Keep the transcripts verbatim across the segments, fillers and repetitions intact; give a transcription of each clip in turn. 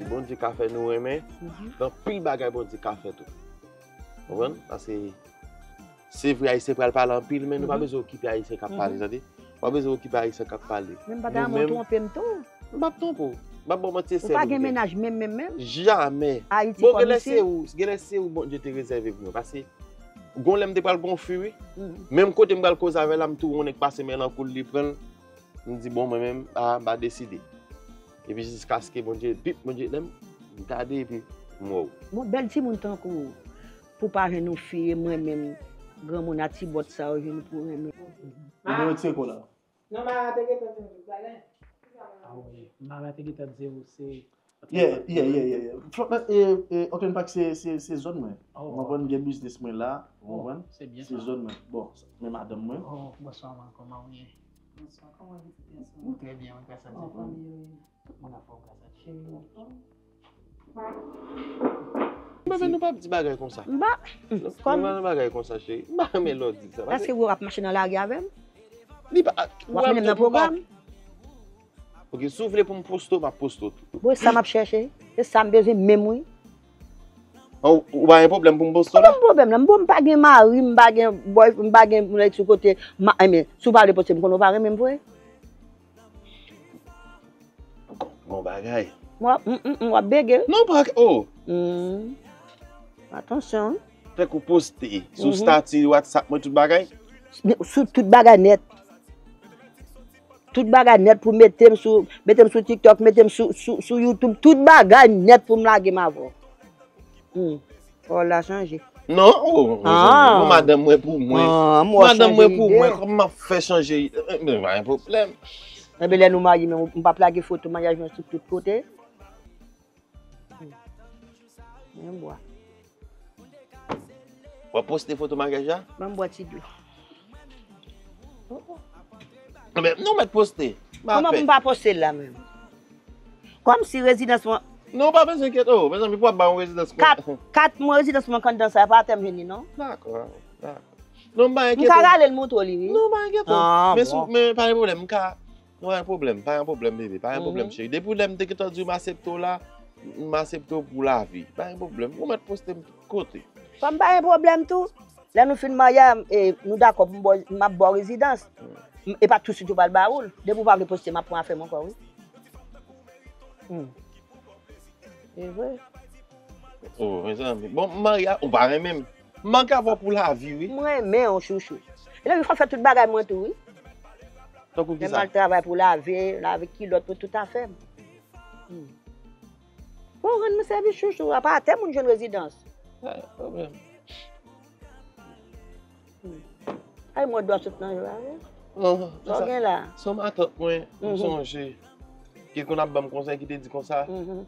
Bondye ka fè nou renmen, gen anpil bagay Bondye ka fè tou. Konprann? Paske se vre Ayisyen pral pale anpil, men nou pa bezwen okipe Ayisyen k ap pale, tande? Ou pa bezwen okipe Ayisyen k ap pale. Men m pa ta renmen w twonpe m tou. M p ap twonpe w. M p ap ba w manti, se sèl ou gen. Ou pa gen mennaj menm, menm, menm? Jamè. Ayiti kòm isi? Bon, genlè se ou, genlè se ou Bondye te rezève pou mwen. Paske gon lè m te pral pran fi, wi. Menm kote m pral koze avè l la, m tou wè yon nèg pase men l an kou l, li pran l. M di, bon, mwen menm, a, m pa deside. Epi jiskaske Bondye, bip, Bondye, lè m gade, epi m wè w. Bon, bèl timoun tankou w, pou pa jwenn yon fi, e mwen menm, granmoun a ti bòt sa yo, jwenn pou renmen. Nimewo ti enko la. Non, Mara te gentan di yon bagay. Ah wi, Mara te gentan di w se Yeah, yeah, yeah, yeah, yeah. Flòp, e, e, Oakland Park se, se, se zòn mwen. Oh. Mwen konn gen biznis mwen la, ou konprann? Se byen sa. Se zòn mwen. Bon, men madanm mwen. Oh, bonswa, man, kòman w ye? Bonswa, kòman pitit gason? Mwen trè byen, mwen, gras a Dye. Anfòm, wi. Tout moun anfòm, gras a Dye. Cheri, anfòm? Bebe, nou p ap di bagay konsa. M pa, nou pa nan bagay konsa, cheri. M pa renmen lè w di sa. Èske w ap mache nan lari avè m? Li pa, w ap mennen m nan pwogram? Ok, si w vle pou m poste w, m ap poste w tou. Bon, e sa m ap chèche. E sa m bezwen menm, wi. Ou, ou pa gen pwoblèm pou m poste w la? Ki pwoblèm la? M, bon, m pa gen mari, m pa gen boy, m pa gen moun sou kote. Ma, enben, si w pa vle poste m, konnen w pa renmen m vre. Bon bagay. W ap, m, m, m, w ap bege, wi. Non, pa, oh. Hmm. Atansyon. Tankou poste sou stati WhatsApp mwen, tout bagay. Sou tout bagay nèt. Tout bagay nèt pou mete m sou, mete m sou TikTok, mete m sou, sou, sou YouTube, tout bagay nèt pou m lage m avè w. Hmm. Pawòl la chanje. Non, oh, mezanmi, non, madanm mwen pou mwen. Ah, m wè w chanje ide. Madanm mwen pou mwen, kòman m ap fè chanje ide? Eh, eh, pa gen pwoblèm. Enben, lè nou marye, men m p ap lage foto maryaj mwen sou tout kote. Hmm. Men bwa. W ap poste foto maryaj la? Ban m bwè ti dlo. Men, non, mèt poste. Kòman pou m pa poste l la menm? Kòmsi rezidans mwen. Non, w pa bezwen enkyete w. Mezanmi, pou w ap ba yon rezidans mwen. Kat, kat mwen rezidans mwen k anndan sa, pa atè m jwenn li, non. Dakò, dakò. Non, m pa enkyete w. M ka rale l montre w li, wi. Non, m pa enkyete w. Ah, bon. Men sou, men pa gen pwoblèm, m ka, non, pa gen pwoblèm, pa gen pwoblèm, bebe, pa gen pwoblèm, cheri. Depi lè m te gentan di w m aksepte w la, m aksepte w pou lavi. Pa gen pwoblèm. Ou mèt poste m tout kote. Kòm pa gen pwoblèm tou. Lè nou fin marye a, e, nou dakò pou m ba w, m ap ba w rezidans. M, e pa tousuit ou pral ba ou l. Depi w pa vle poste, m ap pran afè m ankò, wi. Hmm. E vre. Oh, mezanmi. Bon, m marye a, ou pa renmen m. M manke avè w pou lavi, wi. M renmen w, chouchou. E lè m fè tout bagay mwen tou, wi. Tankou kisa? Lè m al travay pou lave, lave kilòt, pou tout afè m. Hmm. Bon, rann mwen sèvis, chouchou. A pa atè moun jwenn rezidans. Pa gen pwoblèm. Ay, mwen dwa sot nan je a, wi. Non, sa w gen la? Se yon matant mwen, m sonje, ki konn ap ban m konsèy, ki te di konsa,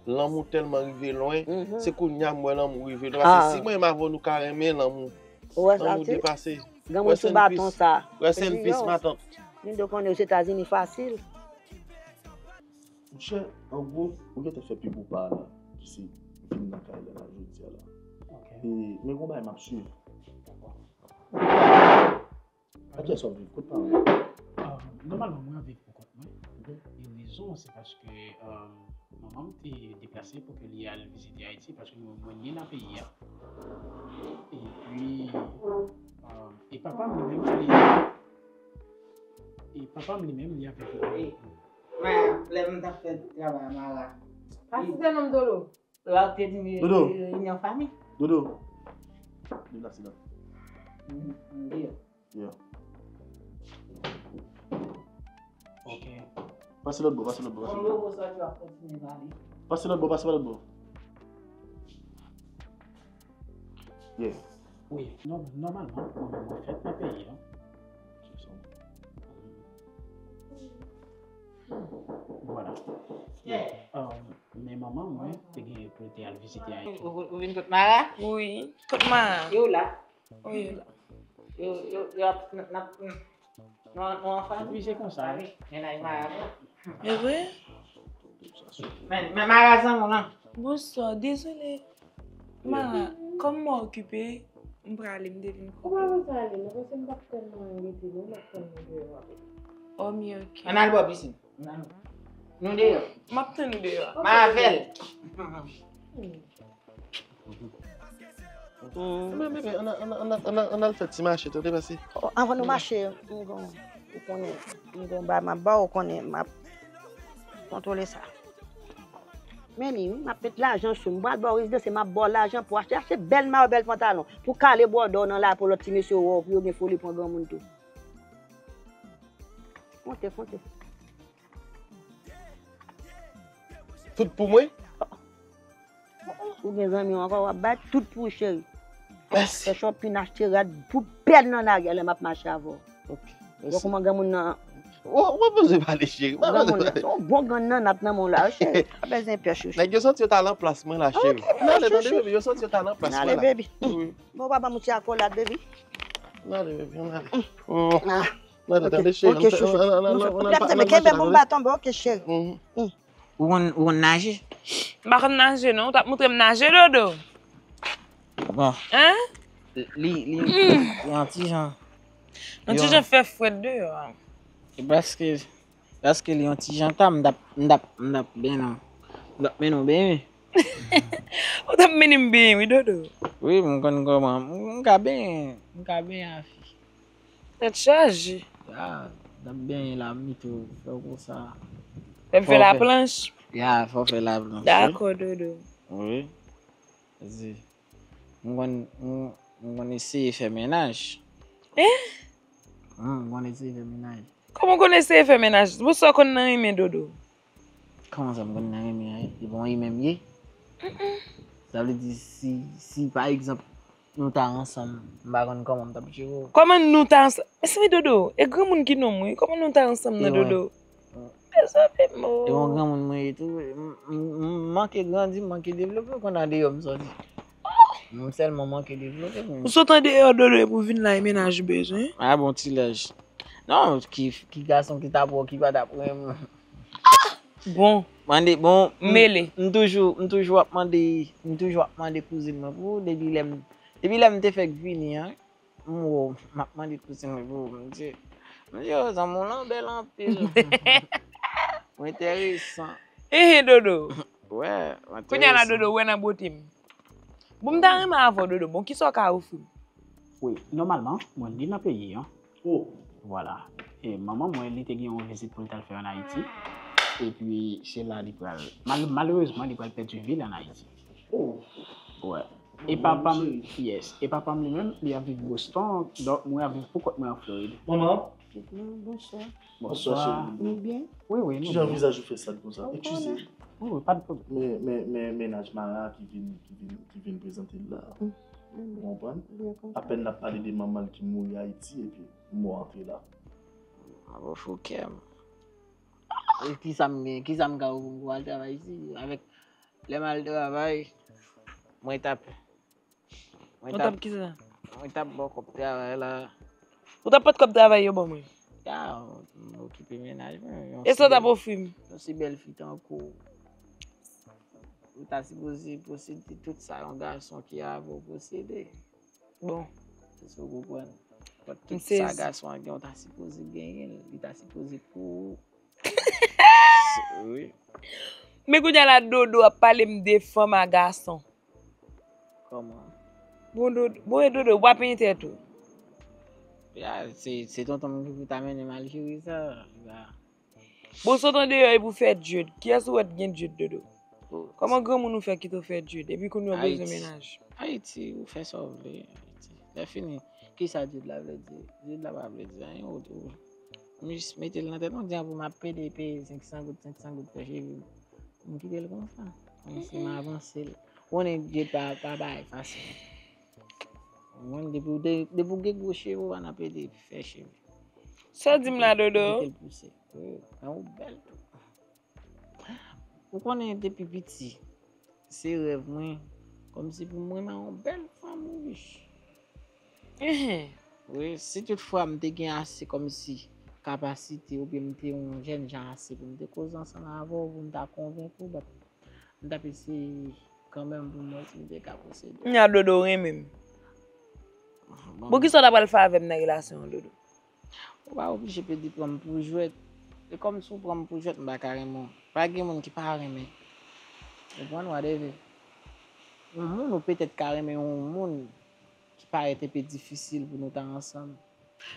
lanmou tèlman rive lwen, se kounye a m wè lanmou rive lwen. Paske si mwen menm avè w nou ka renmen lanmou, lanmou depase. Granmoun sou baton sa. Rest in peace, matant. Lindo konnen Ozetazini fasil. Monchè, an gwo, ou gentan fè pi gwo pa a la, ki se vin nan kay la, la, jodi a la. Ok. E, men gon bagay m ap swiv. Dakò. Atrè sa w viv, kot paran w? Ah, nòmalman, mwen viv pou kont mwen. Ok. E rezon, se paske, euh, manman m te deplase pou ke li al vizite Ayiti, paske mwen, mwen ne nan peyi a. Epi, euh, e papa m li menm, li, e papa m li menm, li avèk mwen. Mara, lè m t ap fè travay a Mara. Pa site non m, Dolo. Lè w te di Dodo. Reyinyon fanmi. Dodo. Deplase la. M, m deyò. Yeah. Ok. Pase lòt bò, pase lòt bò, pase lòt bò. Konn logo sòti w ap kontinye pale. Pase lòt bò, pase pa lòt bò. Yeah. Wi, nò-, nòmalman, mwen, mwen fèt nan peyi a. Vwala. Yeah. Um, men manman mwen te gen pou l te al vizite Ayiti. Ou, ou vin kot Mara? Wi, kot Mara. Yo la. Wi, yo la. Yo, yo, yo ap, n-, n ap, n-, nou, nou anfas. Wi, se konsa. Mennaj Mara. E vre? Men, men Mara zanmi w lan. Bonswa, dezole. Mara, kòm mwen okipe, m prale, m te vin kote w. Ou pa bezwen ale, non, paske m p ap tann mwen rete, non, m ap tann nou deyò ap. Oh, men ok. Ann al bò pisin. Ann al. Nou deyò. M ap tann ou deyò. M avè l. Bebe, ann al fè ti mache, tande, pase. Anvan nou mache, m gon, ou konnen, m gon ba m ap ba w, ou konnen, m ap kontwole sa. Men li, wi, m ap met lajan sou m. M pral ba w rezidans, m ap ba w lajan pou achte, achte bèl mayo, bèl pantalon. Pou kale bòdò w nan lapo lòt ti mesye yo wè w, pou yo gen foli pran granmoun tou. Konte, konte. Tout pou mwen? Ou gen zanmi w ankò, w ap bay tout pou ou, cheri. Mèsi. Fè shopping, achte rad pou pèd nan lari a lè m ap mache avè w. Ok. Wè kòman granmoun nan. Ou pa bezwen pale, cheri. Ou pa bezwen pale. Yon bon grann nan n ap nan men w la, cheri. Pa bezwen pè, chouchou. Nèg yo santi yo ta nan plas mwen la, cheri. Ann ale, tande, bebe. Yo santi yo ta nan plas mwen la. Ann ale, baby. Bon, w pa ban m yon ti akolad, baby. Ann ale, bebe, ann ale. Ann ale, tande, cheri. Ok, chouchou. Kenbe m pou m pa tonbe, ok, cheri. Ou konn, ou konn naje? M pa konn naje, non. Ou t ap montre m naje, Dodo. Bon. Hein? Li, li, li yon ti jan. Yon ti jan fè frèt deyò a. E paske, paske li yon ti jan ta, m t ap, m t ap, m t ap benyen w. M t ap mennen w benyen. Ou t ap mennen m benyen, wi, Dodo. Wi, m konn kòman. M, m ka benyen, m ka benyen a fi. Tèt chaje. Ya, n ap benyen la, m mete w, fè w konsa. Fè m fè laplanch? Ya, fè w fè laplanch, wi. Dakò, Dodo. Wi. Zi. M konn, m, m konn eseye fè mennaj. Hein? Hm, m konn eseye fè mennaj. Kòman w konn eseye fè mennaj? Pou sa w konn nan renmen, Dodo? Kòman sa m konn nan renmen an? E bon, e menm ye? Sa vle di si, si pa egzanp, nou ta ansanm, m pa konn kòman m t ap jere w. Kòman nou ta ansanm? Mezanmi, Dodo, e granmoun ki nonm, wi. Kòman nou ta ansanm nan, Dodo? Mezanmi, mo. E yon granmoun mwen ye tou. M, m, m manke grandi, m manke devlope, konn andeyò m sòti. M sèlman manke devlope, men. Ou sot andeyò, Dodo, epi w vin la, e mennaj ou bezwen? A bon, ti laj. Non, ki, ki gason ki t ap wè w, ki pa t ap renmen w. Bon. Mande, bon, m, mele. M toujou, m toujou ap mande, m toujou ap mande kouzin mwen pou, depi lè m, depi lè m te fèk vini an, m wè w, m ap mande kouzin mwen pou, m di, m di, yo, zanmi w lan bèl anpil. Ou enteresan. Ehe, Dodo. Wè, m enteresan. Kounye a la, Dodo, wè nan bote m. Bon, m ta renmen avè w, Dodo. Bon, kisa w ka ofri m? Wi, nòmalman, mwen li nan peyi an. Oh. Vwala. E manman mwen, li te gen yon vizit pou l t al fè ann Ayiti. Epi, se la li pral, mal-, malerezman, li pral pèdi vi l ann Ayiti. Oh. Wè. E papa m, yes. E papa m li menm, li ap viv Boston, donk mwen ap viv pou kont mwen an Florid. Manman? Bonswa. Bonswa, cheri. Nou byen? Wi, wi, nou byen. Kijan vizaj ou fè sal konsa? Eskize. Wi, wi, pa de pwoblèm. Men, men, men, mennaj Mara ki vin, ki vin, ki vin prezante l la. Ou konprann? Apèn n ap pale de manman l ki mouri Ayiti, epi m wè w antre la. Abo fou kè m. E kisa m gen? Kisa m ka ofri w pou al travay isi? Avèk lè m al travay, mwen t ap Mwen t ap, mwen t ap ba w kòb travay la. Ou t ap pot kòb travay yo ban mwen? Ya, m okipe mennaj mwen. E sa w t ap ofri m? Yon si bèl fi tankou w. Ou ta sipoze posede tout sa yon gason ki avè w posede. Bon. Se sa w konprann. Tout sa gason an gen, ou ta sipoze genyen l. Li ta sipoze pou ou. Wi. Men kounye a la, Dodo ap pale m de fanm a gason. Kòman? Bon, Dodo, bon, e Dodo, w pa penyen tèt ou? Ya, se, se tonton m ki pou ta mennen m al jere sa. Ya. Bon, sot andeyò e pou fè djed. Kiyès ou wè t gen djed, Dodo? Kòman granmoun ou fè kite w fè djed? Epi kounye a w bezwen mennaj. Ayiti, ou fè sa w vle. Ayiti. Lè fini, kisa djed la vle di? Djed la pa vle di anyen, ou, ou, m jis mete l nan tèt mwen, di a pou m ap pede peye senk san goud, senk san goud fè cheve m. M kite l konsa. Kòmsi m avanse l. Ou konnen djed pa, pa bagay fasil. Ou konn depi w de-, depi w gen gwo cheve, ou pa nan pede fè cheve. Sa w di m la, Dodo? Kite l pouse. Wi, men ou bèl tou. Ou konnen depi piti, se rèv mwen, kòmsi pou mwen, m renmen yon bèl fanm rich. Wi, si tout fwa m te gen ase kòmsi kapasite oubyen m te yon jènjan ase pou m te koze ansanm avè w, pou m ta konvenk ou, but m t ap eseye kanmenm pou m wè si m te ka posede. Kounye a Dodo renmen m. Bon, kisa w ta pral fè avè m nan relasyon an, Dodo? Ou pa oblije pede pran m pou jwèt. E kòm si w pran m pou jwèt, m pa ka renmen w. Pa gen moun ki pa renmen. Ou konprann, whatever. Yon moun, ou petèt ka renmen yon moun ki parèt enpe difisil pou nou ta ansanm.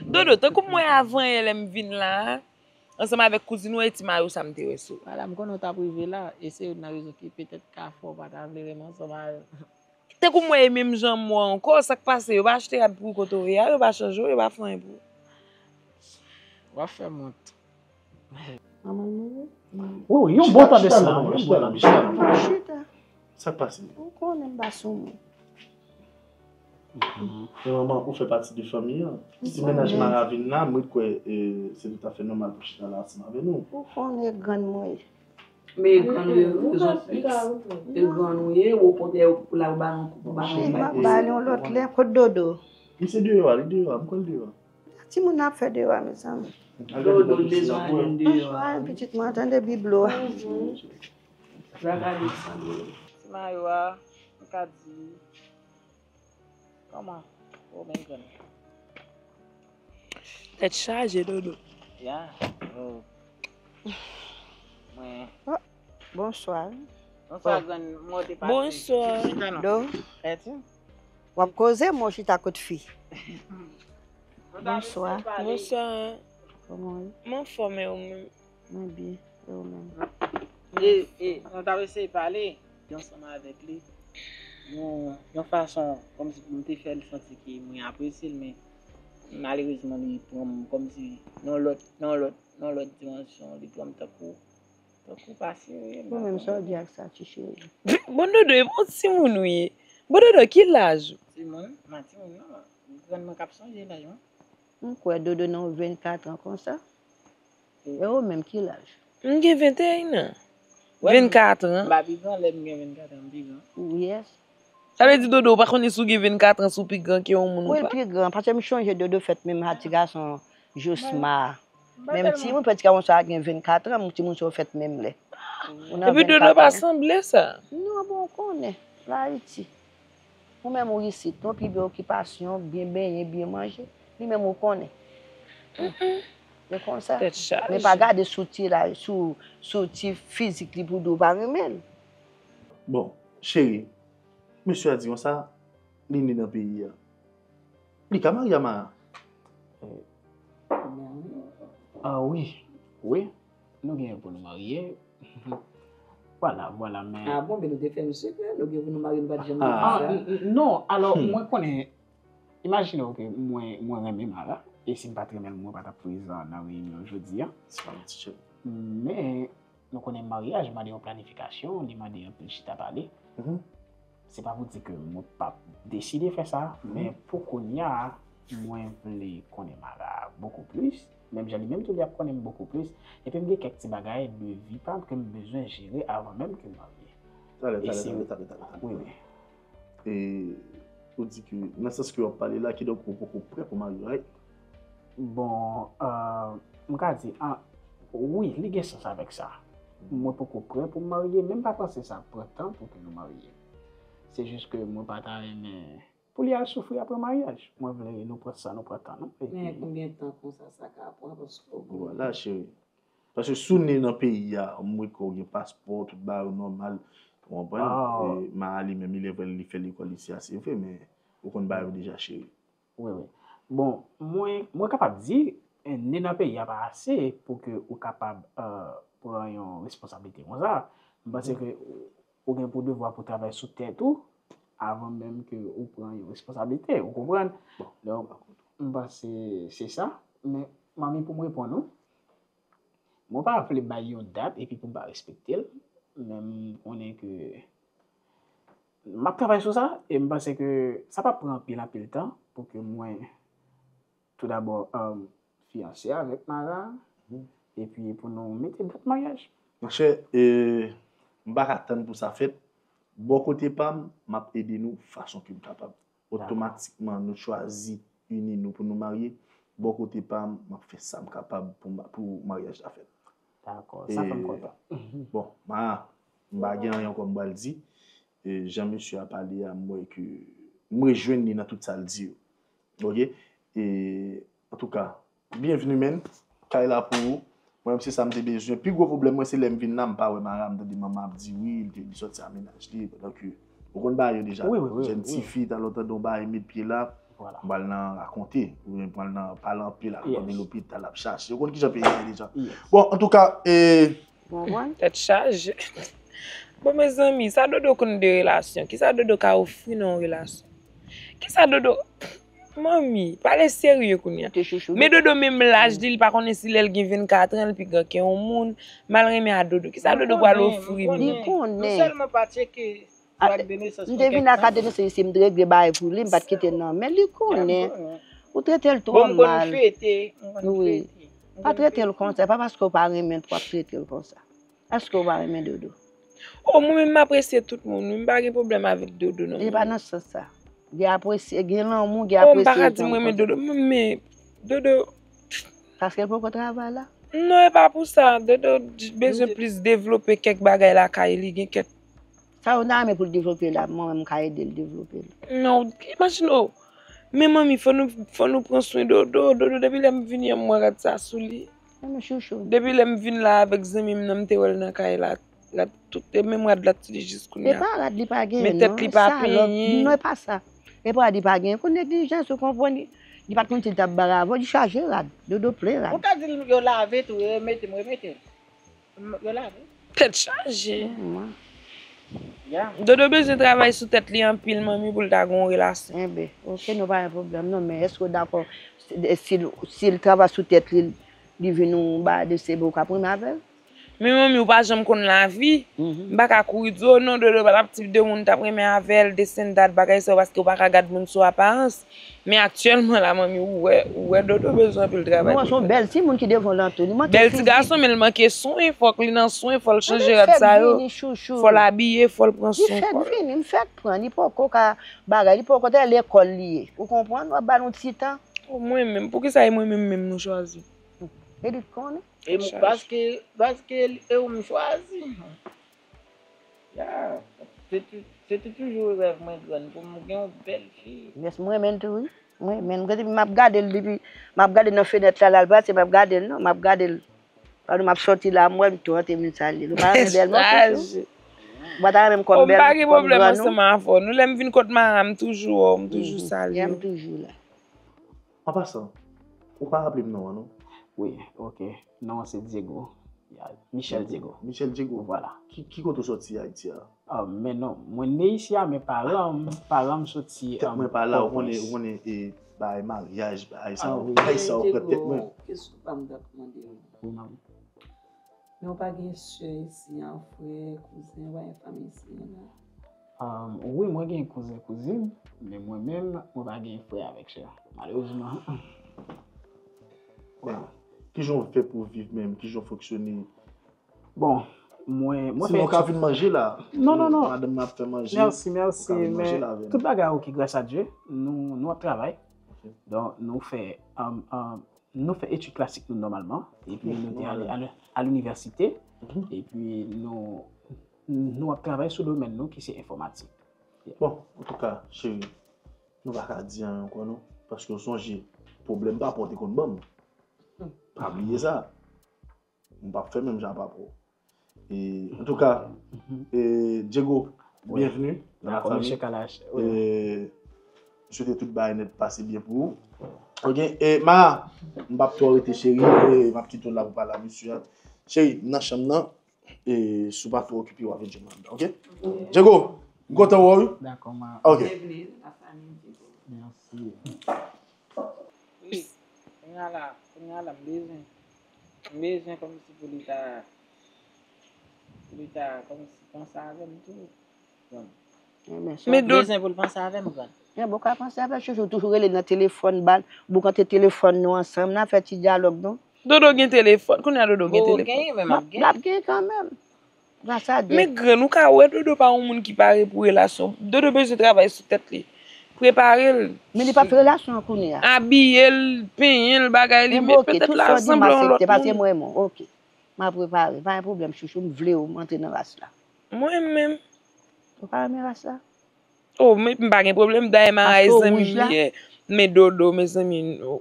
Dodo, tankou m wè avan yè lè m vin la a, ansanm avèk kouzin ou e ti mayo sa m te wè sou. Vwala, m konnen w t ap rive la, e se youn nan rezon ki petèt ka fè w pa ta vle renmen ansanm avè m. Tankou m wè e menm jan m wè w ankò, sa k pase? Yo pa achte rad pou ou kote w ye a, yo pa chanje w, yo pa fè anyen pou ou. W ap fè m wont. Manman l mouri? Wi, wi, yon bon tan de sa, yon bon tan de sa. Chita. Sa k pase? Ou konnen m pa sou moun. Mhm. Men manman, ou fè pati de fanmi an. Si mennaj Mara vin la, mwen kwè, e, se toutafè nòmal pou chita la ansanm avè nou. Ou konnen grann mwen ye. Men e grann ou ye, wi, zòt fiks. E grann ou ye, okontrè, pou la ou ba l yon kou, pou ba l yon bay. M ap ba l yon lòt lè, kot Dodo? Misye deyò a, li deyò a, m kwè l deyò a. Timoun ap fè deyò a, mezanmi. Dodo, l bezwen al jwenn deyò a. Bonswa, pitit mwen, tande biblo a. Ti mayo a, m ka di, kòman? Ou menm grann. Tèt chaje, Dodo. Ya, oh. Mwen. Oh, bonswa. Bonswa, grann. Mwen te pase. Bonswa. Chita non. Do. Eti? W ap koze, mwen chita kot fi. Bonswa. Bonswa. Kòman w ye? M anfòm, e ou menm? Mwen byen, e ou menm? E, e, nou t ap eseye pale ansanm avèk li. Yon, yon fason, kòmsi pou m te fè l santi ke mwen apresye l, men malerezman, li pran m kòmsi nan lòt, nan lòt, nan lòt dimansyon, li pran m tankou, tankou pa serye. Ou menm, sa w di ak sa, ti cheri? Bon, Dodo, e pa yon timoun ou ye? Bon, Dodo, ki laj ou? Timoun? M pa timoun, non. Grann mwen k ap sonje laj mwen. M kwè Dodo nan yon vennkat an konsa. E ou menm, ki laj? M gen venteyen an. Vennkat an. M pa pi gran, lè m gen vennkat an, m pi gran. Yes. Sa vle di, Dodo, ou pa konnen si w gen vennkat an, si w pi gran ke yon moun ou pa? Wi, l pi gran, paske m chonje Dodo fèt menm a ti gason Jousma. Menm timoun, pèdi ka konsa gen vennkat an, timoun sa yo fèt menm lè. Epi Dodo pa sanble sa. Non, bon, ou konnen, la Ayiti. Ou menm ou isit, non, pi byen okipasyon, byen benyen, byen manje. Li menm ou konnen. Se konsa. Tèt chaje. Men pa gade sou ti la, sou, sou ti fizik li pou di w pa renmen l. Bon, cheri, mesye a di konsa, li ne nan peyi a. Li ka marye a Mara. Ah wi, wi, nou gen pou nou marye. Vwala, vwala, men. Ah bon, men nou te fè m sekrè, nou gen pou nou marye, nou pa t janm di sa. Ah, n-, n-, non, alò, mwen konnen, imajine w ke mwen, mwen renmen Mara, e si m pa t renmen l, mwen pa t ap prezan nan reyinyon jodi a. Se pa manti, cheri. Men, nou konnen maryaj mande yon planifikasyon, li mande anpil chita pale. Se pa pou di ke mwen p ap deside fè sa, men pou kounye a, mwen vle konnen Mara bokou plis, menm jan li menm tou li ap konnen m bokou plis, epi m gen kèk ti bagay de vi pa m ke m bezwen jere avan menm ke m marye. Talè, talè, talè, talè, talè, talè. Wi, wi. E ou di ke, nan sans ke w ap pale la, kidonk ou poko prè pou marye, right? Bon, euh, m ka di, ah, wi, li gen sans avèk sa. Mwen poko prè pou m marye, men m pa panse sa pran tan pou ke nou marye. Se jis ke mwen pa ta renmen pou li al soufri apre maryaj. Mwen vle nou pran san nou pran tan nou. Men konbyen tan konsa sa ka pran, paske w konnen. Vwala, cheri. Paske si w ne nan peyi a, m wè ke w gen paspò, tout bagay ou nòmal, ou konprann? E Mara li menm, li leve li fè lekòl isi a, se vre, men ou konn bagay yo deja, cheri. Wi, wi. Bon, mwen, mwen kapab di, eh, ne nan peyi a pa ase pou ke ou kapab, eh, pran yon responsablite konsa. M panse ke ou, ou gen pou devwa pou travay sou tèt ou avan menm ke ou pran yon responsablite, ou konprann? Donk, m panse se sa. Men, manmi, pou m reponn ou, mwen pa vle bay yon dat epi pou m pa respekte l, men m konnen ke m ap travay sou sa, e m panse ke sa p ap pran anpil, anpil tan pou ke mwen, toudabò, um, fiyanse avèk Mara, epi pou nou mete dat maryaj. Monchè, e, m pa ka tann pou sa fèt. Bò kote pa m, m ap ede nou fason ke m kapab. Otomatikman, nou chwazi ini nou pou nou marye. Bò kote pa m, m ap fè sa m kapab pou ma-, pou maryaj la fèt. Dakò, sa fè m kontan. Bon, Mara, m pa gen anyen ankò m pral di. E, jan mesye a pale a, m wè ke m rejwenn li nan tout sa l di yo. Oke? E, antouka, byenvni, man. Kay la pou ou. Mwen menm se sa m te bezwen. Pi gwo pwoblèm mwen se lè m vin la, m pa wè Mara, m tande manman ap di wi, li te, li sòti a mennaj li, pandan ke ou konn bagay yo deja. Wi, wi, wi, jèn wi. Tifi, talè w tande yon bagay met pye la, voilà. M pral nan rakonte, oubyen m pral nan pale anpil, al yes. Dòmi lopital, ap chache. Ou konn kijan peyi a ye deja. Yes. Bon, antouka, e, Ou konprann? Tèt chaje. Bon, mezanmi, sa Dodo konn de relasyon? Kisa Dodo ka ofri nan yon relasyon? Kisa Dodo. Manmi, pale serye kounye a. Te chouchou. Men Dodo menm laj li, li pa konnen si lè l gen vennkat an, li pi gran ke yon moun. M al renmen a Dodo. Kisa Dodo pral ofri m? Li konnen. Nou sèlman pa tcheke. Ah, m te vin la kat de nesans isi, m te regle bagay pou li, m pa t kite l nan men li, konnen. Ou trete l twò mal. Wi. Pa trete l konsa, pa paske w pa renmen l pou w ap trete l konsa. Èske w pa renmen Dodo? Oh, mwen menm m apresye tout moun, wi, m pa gen pwoblèm avèk Dodo non. E pa nan sans sa. Gen apresye, gen lanmou, gen apresye. Oh, m pa ka di m renmen Dodo, men Dodo. Paske l poko travay la? Non, e pa pou sa. Dodo bezwen plis devlope kèk bagay lakay li, gen kèk Sa ou ta renmen pou l devlope la, mwen menm m ka ede l devlope l. Non, imajine w. Men manmi, fò nou, fò nou pran swen Dodo. Dodo, depi lè m vini an, m wè rad sa sou li. Depi lè m vin la avèk zanmi m nan, m te wè l nan kay la. Rad tout, e menm rad la t sou li jis kounye a. E pa rad li pa genyen non, e salòp. Non, e pa sa. E pa rad li pa genyen, pou neglijans, ou konprann li. Li pa t konn si l t ap bare avè w, li chaje rad. Dodo plen rad. Ou ka di l yo lave tou, yo remete, m remete l. Yo lave. Tèt chaje. Dodo bezwen travay sou tèt li anpil, manmi, pou l ta gen yon relasyon. Enben, oke, nou pa gen pwoblèm non, men èske w dakò si, si, si l travay sou tèt li, li vin yon bagay de sebe, ou ka pran avè l? Men manmi, ou pa janm konn lavi. M pa ka kouri di w, non, Dodo pa t ap tip de moun t ap renmen avè l, this and that, bagay sa yo, paske ou pa ka gad moun sou aparans. Men aktyèlman la, manmi, ou wè, ou wè Dodo bezwen anpil travay pou l fè. Mwen se yon bèl timoun ki devan w lan tou. Li manke fizik. Bèl ti gason, men l manke swen. Fòk li nan swen, fò l chanje rad sa yo. Fò l abiye, fò l pran swen kò l. Li fèk vini, m fèk pran. Li poko ka bagay, li poko te lekòl li ye. Ou konprann? W ap ba l yon ti tan. O mwen menm, poukisa e mwen menm menm nou chwazi? E li konnen. E m, paske, paske e ou m chwazi. Ya, se te, se te toujou rèv mwen grann pou m gen yon bèl fi. Yes, mwen menm tou, wi. Mwen menm, depi m ap gade l, depi m ap gade nan fenèt la, l al pase, m ap gade l, non, m ap gade l. Pandan m ap sòti la, m wè l, m tou antre vin salye l. Ou pa renmen bèl non, chouchou? Ou pa ta renmen m kòm bèl, kòm grann ou? O, m pa gen pwoblèm ansanm avè w. Nou, lè m vin kot Mara, m toujou wè w, m toujou salye w. Ya, m toujou la. An pasan, ou pa raple m non an, non? Wi, oke. Non an se Diego. Ya, Michel Diego. Michel Diego? Vwala. Ki, ki kote w sòti Ayiti a? Ah, men non, mwen ne isi a, men paran m, paran m soti, tèt mwen pa la, ou konnen, ou konnen, e, bagay maryaj, bagay sa yo, bagay sa yo pran tèt mwen. Diego, kesyon pa m t ap mande w. Wi, manmi. Men ou pa gen sè isi an, frè, kouzen, ou pa gen fanmi isi an non? Ahn, wi, mwen gen kouzen, kouzin, men mwen menm, mwen pa gen frè avèk sè, malerezman. Men, kijan w fè pou w viv menm? Kijan w fonksyone? Bon, mwen, mwen fè etid. Sinon, w ka vin manje la. Non, non, non. Madanm mwen ap fè manje. Mèsi, mèsi, men tout bagay oke, grâce à Dieu. Nou, nou ap travay. Donk, nou fè, ahn, ahn, Nou fè etid klasik nou nòmalman, epi nou te ale a l-, a linivèsite, epi nou, nou ap travay sou domèn nou ki se enfòmatik. Bon, antouka, cheri, nou pa ka di anyen ankò non, paske w sonje, pwoblèm papa w te konn ban m. Pa bliye sa. M p ap fè menm jan a papa w. E, antouka, e, Diego, byenveni nan lafanmi. E, m swete tout bagay nèt pase byen pou ou. Oke, e, Mara, m p ap twò rete, cheri, e, m ap kite w la pou pale a mesye a. Cheri, m nan chanm nan, e, si w pa twò okipe, w ap vin jwenn mwen anndan, oke? Diego, m kontan wè w, wi. Dakò, Mara. Oke. Byenveni nan lafanmi, Diego. Mèsi. Wi, kounye a la, kounye a la, m bezwen, m bezwen kòmsi pou li ta, pou li ta kòmsi panse avè m tou. Bon. Ebyen, sa. Men m bezwen pou l panse avè m, grann. Ebyen, ou ka panse avè l, chouchou, toujou rele l nan telefòn, ba l, boukante telefòn nou ansanm, n a fè ti dyalòg nou. Dodo gen telefòn, kounye a Dodo gen telefòn. Bon, genyen, men m ap genyen. L ap genyen kanmenm. Gras a Dye. Men grann, ou ka wè Dodo pa yon moun ki pare pou relasyon. Dodo bezwen travay sou tèt li. Prepare l. Men li pa fè relasyon an kounye a. Abiye l, penyen l, bagay li, men oke, met petèt l a sanble yon lòt moun. Paske mwen menm, oke. M ap repare. Pa gen pwoblèm, chouchou, m vle w, m antre nan ras la. Mwen menm. Ou pa renmen ras la? Oh, men m pa gen pwoblèm, dayè Mara e zanmi m li ye. Men Dodo, mezanmi, oh.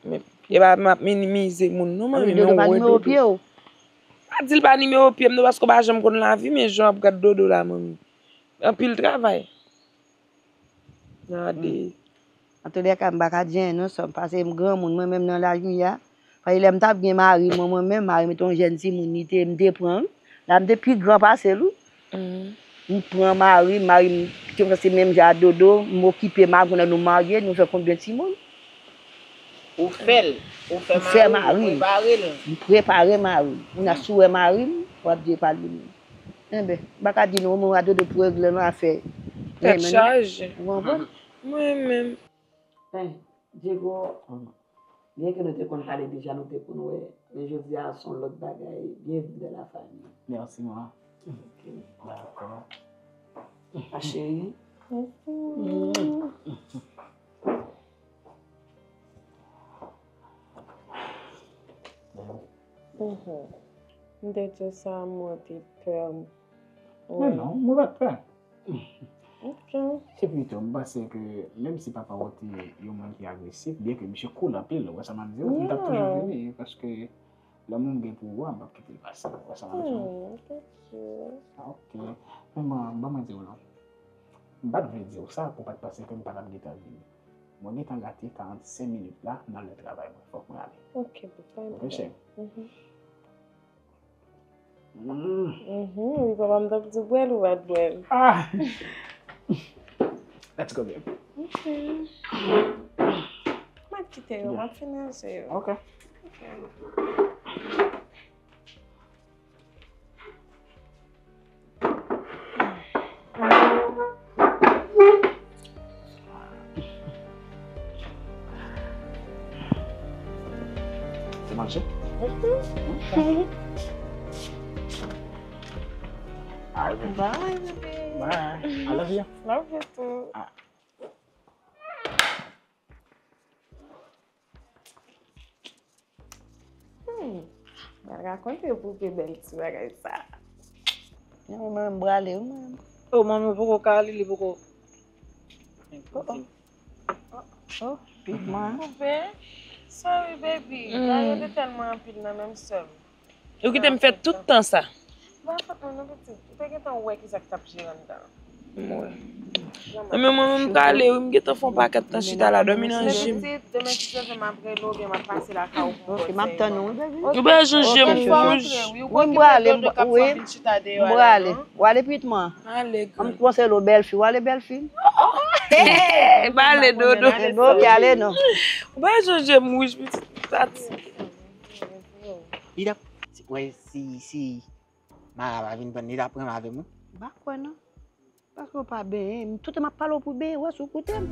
Men, e pa m ap minimize moun non, manmi, men ou wè Dodo. Pa di l pa nimewo pye w. Pa di l pa nimewo pye m non, paske w pa janm konn lavi, men jan w ap gad Dodo la, manmi. Anpil travay. Gade. Antoulèka, m pa ka di anyen non, sè m, paske m granmoun, mwen menm nan laj m ye a. Paske lè m t ap gen mari mwen, mwen menm, mari m te yon jèn timoun, li te, m te pran l. La, m te pi gran pase l, wi. M pran mari m, mari m te kòmanse menm jan a Dodo, m okipe mari m, kounye a nou marye, nou fè konbyen timoun? Ou fè l, ou fè mari m, ou prepare l. M prepare mari m. Kounye a si w wè mari m, w ap di e pa li menm. Enben, m pa ka di nou, mwen a Dodo pou regle yon afè. Tèt chaje. Ou konprann? Mwen menm. Ben, Diego, byen ke nou te konn pale deja, nou te konn wè, men jodi a se yon lòt bagay. Bienvenue dans la famille. Mèsi, ma. Ok. Dakò. Ma chérie. Mhm. M te di sa, mwen te pè. Men non, mwen pa t pè. Ok. Epi tou, m panse ke menm si papa w te yon moun ki agresif, byen ke misye cool anpil, ou wè sa m ap di w, m t ap toujou vini, paske lanmou m gen pou ou a, m p ap kite l pase, ou wè sa m ap di w? Hmm, ok. Ah, ok. Men mwen, ban mwen di w non. M pa t vle di w sa pou w pa t panse ke m pa t ap gentan vini. Mwen gentan gate karannsenk minit la nan lè travay mwen. Fòk mwen ale. Ok, boo, pa gen pwoblèm. Ok, cheri. Mhm. Mm. Mhm, wi, papa m t ap di bwè l ou pa t bwè l. Ah! Let's go, babe. Ok. M ap kite yo, m ap finalize yo. Ok. Ok. Te manje? Alright. Bye, baby. Bye. I love you. Love you too. Ah. Hmm. Mwen rakonte poupée bèl ti bagay sa. Non, mwen, mwen prale, wi, mwen. Oh, manmi, ou poko ka li, li poko. Oh, oh. Oh, oh, piman. Poupée? Sorry, baby. Hmm. Bagay yo te tèlman anpil nan menm sèl. Ou kite m fè tout tan sa. Ba fòt mwen non pitit. Ou te gentan wè kisa k t ap jere anndan an. M wè. Mwen menm, mwen menm, m prale, wi, m gentan fè yon pakèt tan chita la, dòmi nan je m. Demen pitit, demen ti sèvè m ap rele w, oubyen m ap pase lakay ou pou w. Ok, m ap tann ou, wi, baby. Ou pa janm je m wouj. Wi, m prale, m prale. Ou ale piman. Ale, gran. M konseye w, bèl fi, ou ale, bèl fi. Hey, pa ale, Dodo. Ok, ale non. Ou pa janm je m wouj, pitit. Li t ap, wè, si, si Mara pa vin pran, li t ap pran avè mwen. M pa kwè non. Paske w pa benyen. Tout tan m ap pale w pou benyen, wè si w koute m.